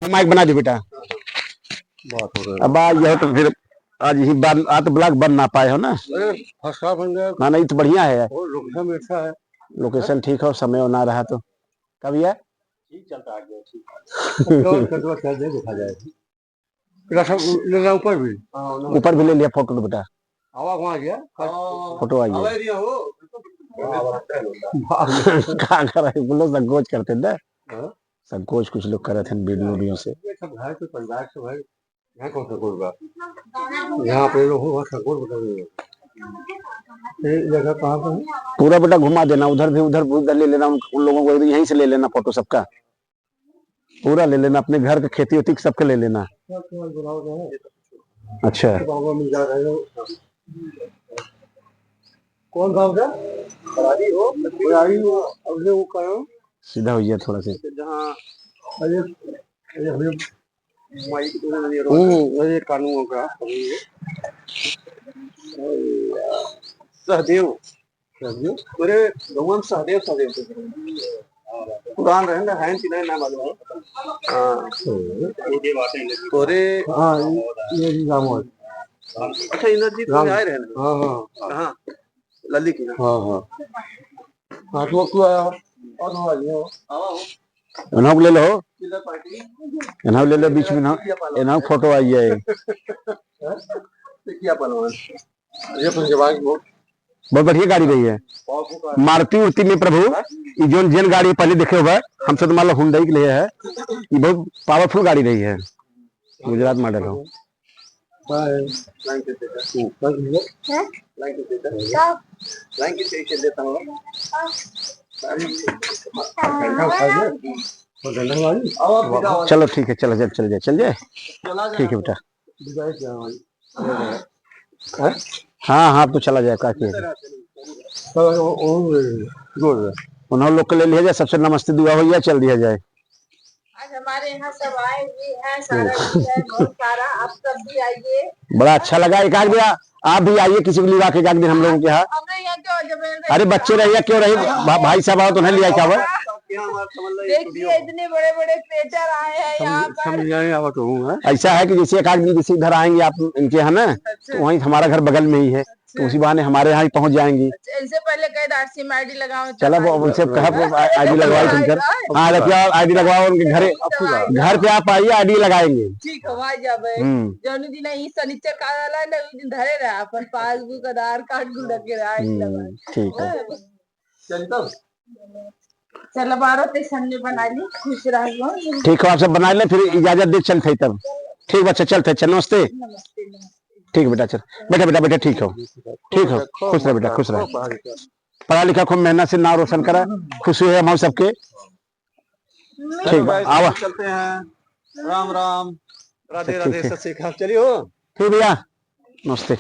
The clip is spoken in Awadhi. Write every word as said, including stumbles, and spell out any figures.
माइक बना दे बेटा। बात हो गई। अब आ, यह तो फिर आज ही बन, आ तो ब्लॉग बन ना पाए हो ना। अरे, फर्स्ट क्लास बन गया। ना, ना, ये तो बढ़िया है। और लोकेशन भी अच्छा है। लोकेशन ठीक हो, समय ना रहा तो। कब ये? ठीक चलता है, ठीक। चल दे, देखा जाए। रसम ले ला ऊपर भी। हाँ, ऊपर भी ले लिया फोटो बेटा। आवा वहाँ गया। हाँ। फोटो आई है। आवा दिया हो। का कर रहे हैं? वो लोग संकोच करते हैं ना। हाँ। संकोच कुछ लोग करत हैं वीडियो, वीडियो से। ये सब घर के परिवार से भाई, यहाँ कौन संकोच बा? यहाँ पे लोग हो, वहाँ संकोच बता रहे हो। ये जगह कहाँ पे है? पूरा बेटा घुमा देना, उधर भी, उधर भी, उधर ले लेना, उन, उन लोगों को यहीं से ले लेना फोटो सबका। पूरा ले लेना, अपने घर के खेती वेती के सबके ले लेना। अच्छा। कौन गाँव का? बरारी हो, बरारी हो, अब वो करो। सीधा हो गया थोड़ा सा। जहाँ, अरे, अरे, अरे, माइक तो नहीं हो रहा। हम्म, अरे, कानून का, अरे, सहदेव। सहदेव? अरे, गौवा में सहदेव, सहदेव। पुरान रहे ना, है कि नहीं, ना मालूम है। हाँ। हम्म। अरे, हाँ, ये, ये भी गाँव है। अच्छा, इंद्रजीत राम। में आए रहे ना? हाँ, हाँ। कहाँ? लल्ली की ना? हाँ, हाँ। हाँ, तो तू आया हो? और हो, आ गया हो। आवा हो। इन्हों को ले लो। चिल्ला पार्टी। इन्हों को ले लो, बीच में ना। चिड़िया पालन। इन्हों फोटो आई है। हाँ? चिड़िया पालन। ये अपन जवान को। बहुत बढ़िया गाड़ी रही है। बहुत खूब। मारुति उर्ति में प्रभु, हाँ? ये जोन जेन गाड़ी पहले देखे होगा, हमसे तो मान लो Hyundai के लिए है, ये बहुत पावरफुल गाड़ी रही है, गुजरात मॉडल हो। बाय। हैं? का? चलो ठीक है, चला जाए, चल जाए, चल जाए। ठीक है बेटा। हैं? हाँ, हाँ, अब तो चला जाए, का किया जाए? उन्होंने लोग के ले लिया जाए, सबसे नमस्ते दुआ हो जाए, चल दिया जाए। आज हमारे यहाँ सब आए हुए हैं, सारा भी है, बहुत सारा, आप सब भी आइए। बड़ा अच्छा लगा, एक आध बेरा आप भी आइए, किसी को लिवा के एक आध दिन हम लोगों के यहाँ। हमें यहाँ क्यों जबरदस्ती अरे बच्चे रहिए, क्यों रहे, भा-, भाई साहब आओ तो उन्हें लिया के आओ। देखिए, इतने बड़े-बड़े creator आए हैं यहाँ पर। समझाने आवा तो हूँ, हाँ? ऐसा है कि जैसे एक आदमी जैसे इधर आएंगे आप इनके यहाँ ना, अच्छा। तो वहीं हमारा घर बगल में ही है, तो उसी बहाने हमारे यहाँ ही पहुँच जाएंगी। अच्छा, इनसे पहले कह दो, RCM ID लगाओ, चलो, वो उनसे कहा, वो ID लगवाई तुम कर। हाँ, रखिए, ID लगवाओ उनके घरे, घर पे आप आइए, ID लगाएंगे। ठीक है, भाई जाबे। हम्म। जौन दिन ई शनिचर का वाला है ना, उस दिन धरे रहा, अपन passbook, आधार कार्ड, गुड़ा के रहा, ID हम्म, लगवाए। ठीक है। हाँ। चल तो। चलो, बारह ते सामने बना ली, खुश रहो। ठीक हो, आप सब बना ले, फिर इजाजत दे, चलते हैं तब। ठीक बच्चा, चलते हैं, चल, नमस्ते। नमस्ते, नमस्ते। ठीक बेटा, चल। बैठा बेटा, बैठा, ठीक हो। ठीक हो, खुश रह बेटा, खुश रह। पढ़ा लिखा, खूब मेहनत से नाम रोशन करा, खुशी है हम सबके। ठीक बा, guys, आवा। चलते हैं। राम राम, राधे राधे, ठीक है। सत श्री अकाल। चलिए हो। ठीक भैया, नमस्ते।